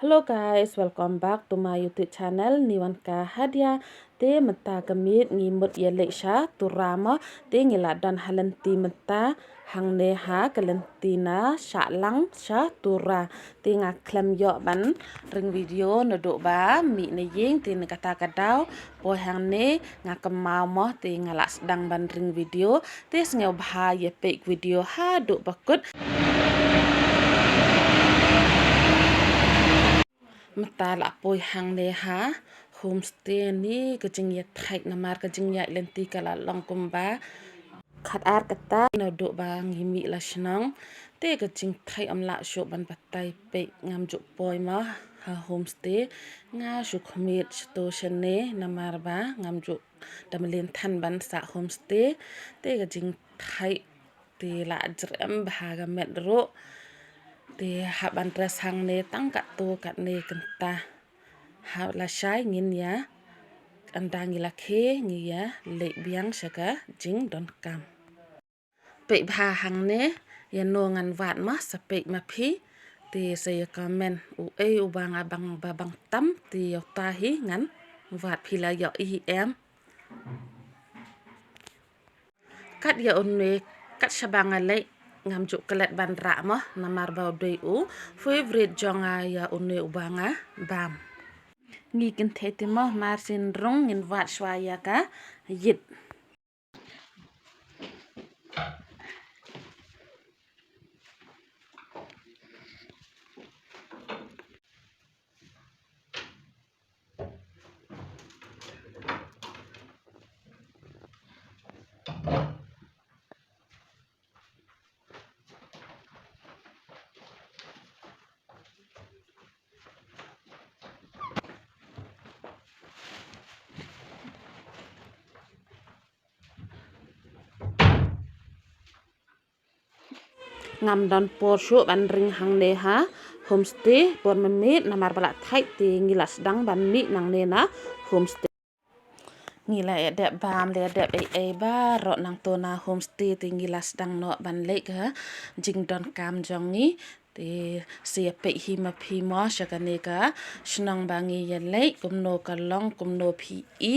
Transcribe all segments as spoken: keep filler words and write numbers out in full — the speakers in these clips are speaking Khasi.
Hello guys, welcome back to my YouTube channel, Niwanka Hadia. Te mynta ka miet ngi mut ïa leit sha Tura mo, te ngi la don ha lynti mynta hangne ha ka lynti na Shahlang sha Tura. Te nga khlem ïoh ban ring video naduh ba mih na ïing, te na kata ka daw poi hangne nga kynmaw mo, te nga la sdang ban ring video. Te sngewbha ïa peit video haduh ba kut. Mynta la poi hangne ha homestay, ne ka jingïathait namar ka jingïaid lynti ka la long kumba khat ar kata naduh ba ngi mih la shnong. Te ka jingthait ym lah shuh ban batai, peit ngam ju poi mo ha homestay. Nga shu khmih shato shane namar ba ngam ju da mlien than ban sah homestay. Te ka jingthait te la jrem bha ka met ruh. Te hap ban dress hangne tang katto katne kynta. Hap lashai ngin ïa, ynda ngi la khie ngi ïa leit biang sha ka jingdonkam. Peit bha hangne, ïano ngan wad mo, sa peit ma phi. Te sa ïa comment, uei uba nga bang ba bang tam, te ïa uta hi ngan wad, phi la ïohi em. Kat ïa une, kat shaba nga leit, ngam ju klet ban rah mo, namar ba u dei u favorite jong nga ïa une uba nga bam. Ngi kynthei te mo, mar sien rung ngin wad shuwa ïa ka ïit. Ngam don por shuh ban ring hangne ha homestay, por mynmiet namar ba la thait te ngi la sdang ban mih nangne na homestay. Ngi la ïa dep bam, la ïa dep ei ei baroh nangto na homestay, te ngi la sdang noh ban leit ka jingdonkam jong ngi. Te sa ïa peit hi ma phi mo sha kane ka shnong ba ngi ïa leit, kumno ka long, kumno phi i.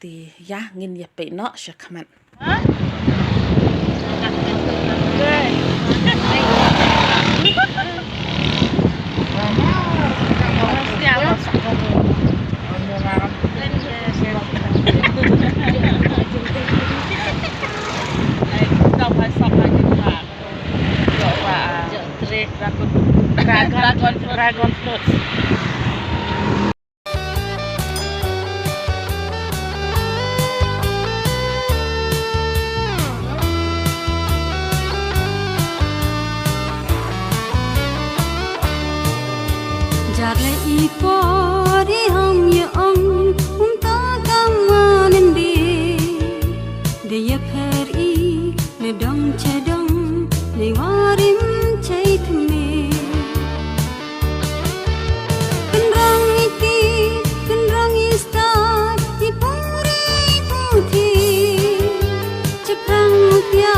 Te ïa ngin ïa peit noh sha khmat. Dragon, dragon fruit. Jar leh i por i hong i ong, um to kam wan ndi. De ïa pher i, ne dong che dong, ne warim che thymme. Kynrang i ti, kynrang i stad, i puri i puthi. Chaphrang u tia,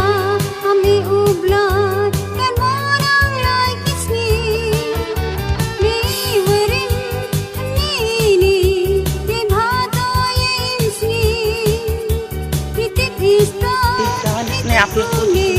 am i u blad, kan wanang lai ki sngi. Ni warim, ni ni, ni bha to i sngi. Ni tip i stad, ni tip i sngi.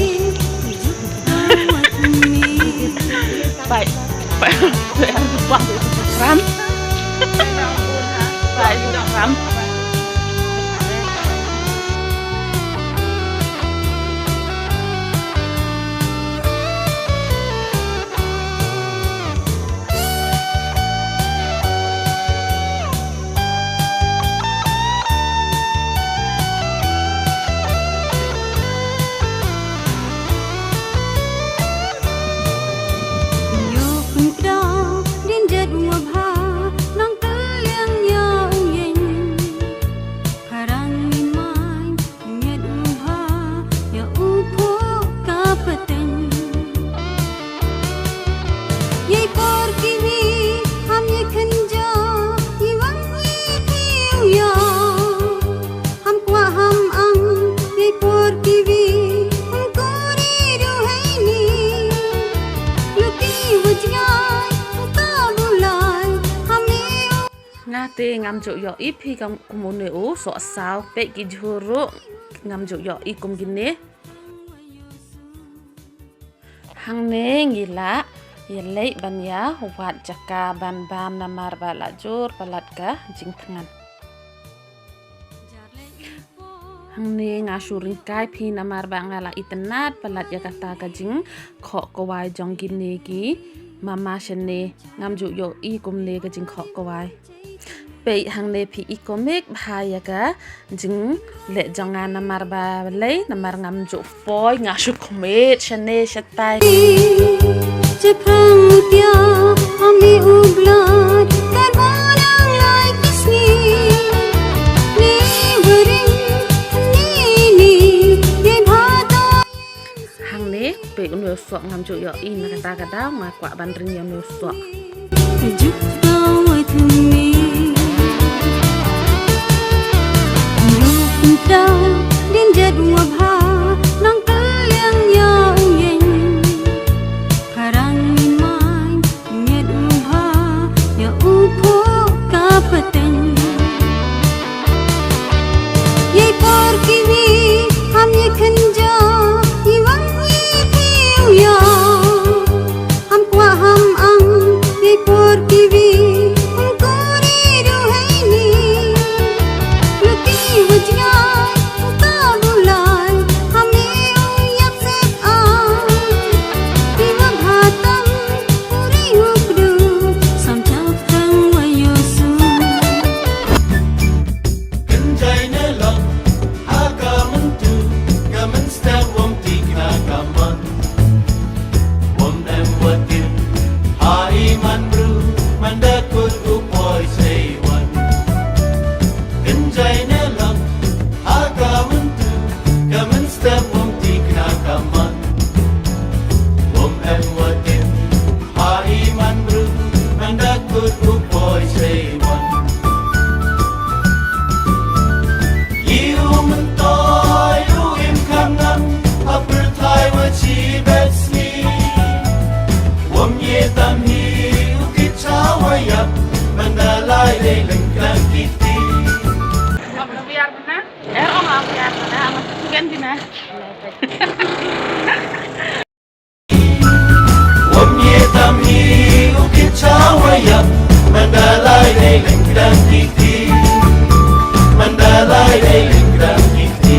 Te ngam ju ïohi phi kam kum une u soh saw, peit ki jhur ruh ngam ju ïohi kum kine. Hangne ngi la ïaleit ban ïa wad jaka ban bam namar ba la jur palat ka jingthngan. Hangne nga shu ryngkai phi namar ba nga la itynnad palat ïa kata ka jingkhoh kawai jong kine ki mama shane, ngam ju ïohi kumne ka jingkhoh kawai. Peit hangne phi i kumne bha ïa ka jingleh jong nga namar balei, namar ngam ju poi, nga shu khmih shane shatai. Chaphang tia ami u blad karbon ang lai kisni. Ni wering ni ni ye bha to. Hangne peit une u soh ngam ju ïohi na kata ka daw nga kwah ban ring ïa une u soh. Juk to wa thum ni. Ruh kum tau din jat wa bha nang kaliang ïa u ïeng. Pharang ni mai nget u bha ïa u phuh ka pateng. Yei por kiwi ham ye kynja i wan i kiw ya. Ham kwah ham ang yei por kiwi hum kuri du hei ni. Luti wajngai uta bulai ham i u yak set ai. Iwa bhatam uri ukdu sam chap tang wa yosu. Kynjai ne lok ha ka myntu ka mynstep wom tik na ka mon. Wom em wa tim ha i man bru man da kut u poi sei wan. Kynjai ne lok ha ka myntu ka mynstep wom tik na ka mon. Wom em wa tim ha i man bru man da kut u poi sei wan. Ïa u myntoi u im kham ngam ha pyrthai wa chi bet sngi. Wom ye tam hi u kit cha wa yap man da lai dei leng klang kiti. Ong na biar mana? Eh, ong na biar mana? Amat sugan dina. Wom ye tam hi u kit cha wa yap man da lai dei leng klang kiti. Man da lai dei leng klang kiti.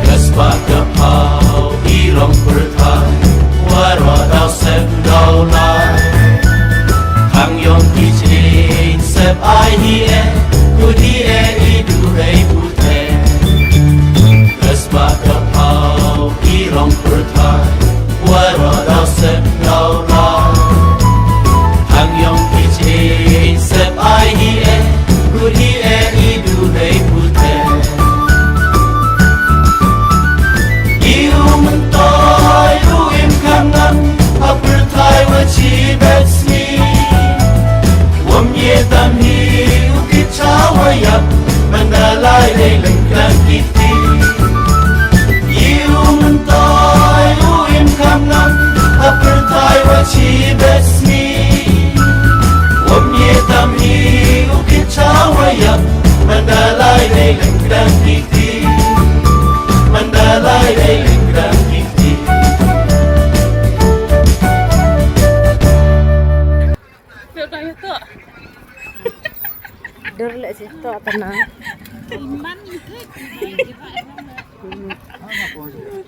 Ka spah ka phaw i rong pyrthai, waroh daw sem daw lai. Khang yong ki jing sep ai hi e, kut hi e i duhei pute. Ka spah ka phaw i rong pyrthai, waroh daw sem daw lai. Khang yong ki jing sep ai hi e, kut hi e i duhei pute. Ïa u myntoi u im kham ngam ha pyrthai wa chi bet sngi. Wom ye tam hi u kit cha wa yap man da lai dei leng klang kiti. Ïa u myntoi u im kham ngam ha pyrthai wa chi bet sngi. Wom ye tam hi u kit cha wa yap man da lai dei leng klang kiti. Man da lai dei leng klang kiti. Dur leh sito tenang.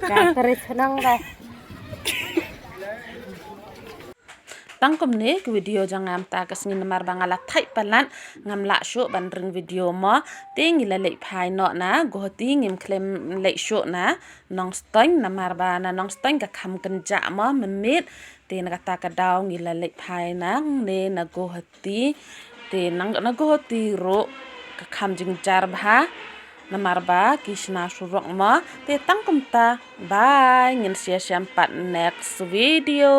Ka teris senang dah. Tang kumne ka video jong nga mynta ka sngi namar ba nga la thait palat, ngam lah shuh ban ring video mo. Te ngi la leit phai noh na Guwahati, ngim khlem leit shuh na Nongstoiñ namar ba na Nongstoiñ ka kham kynjah mo mynmiet. Te na kata ka daw ngi la leit phai nangne na Guwahati. Te na, na Guwahati ruh ka kham jynjar bha namar ba ki shna surok mo. Te tang kumta, bye, ngin sa ïashem pat next video.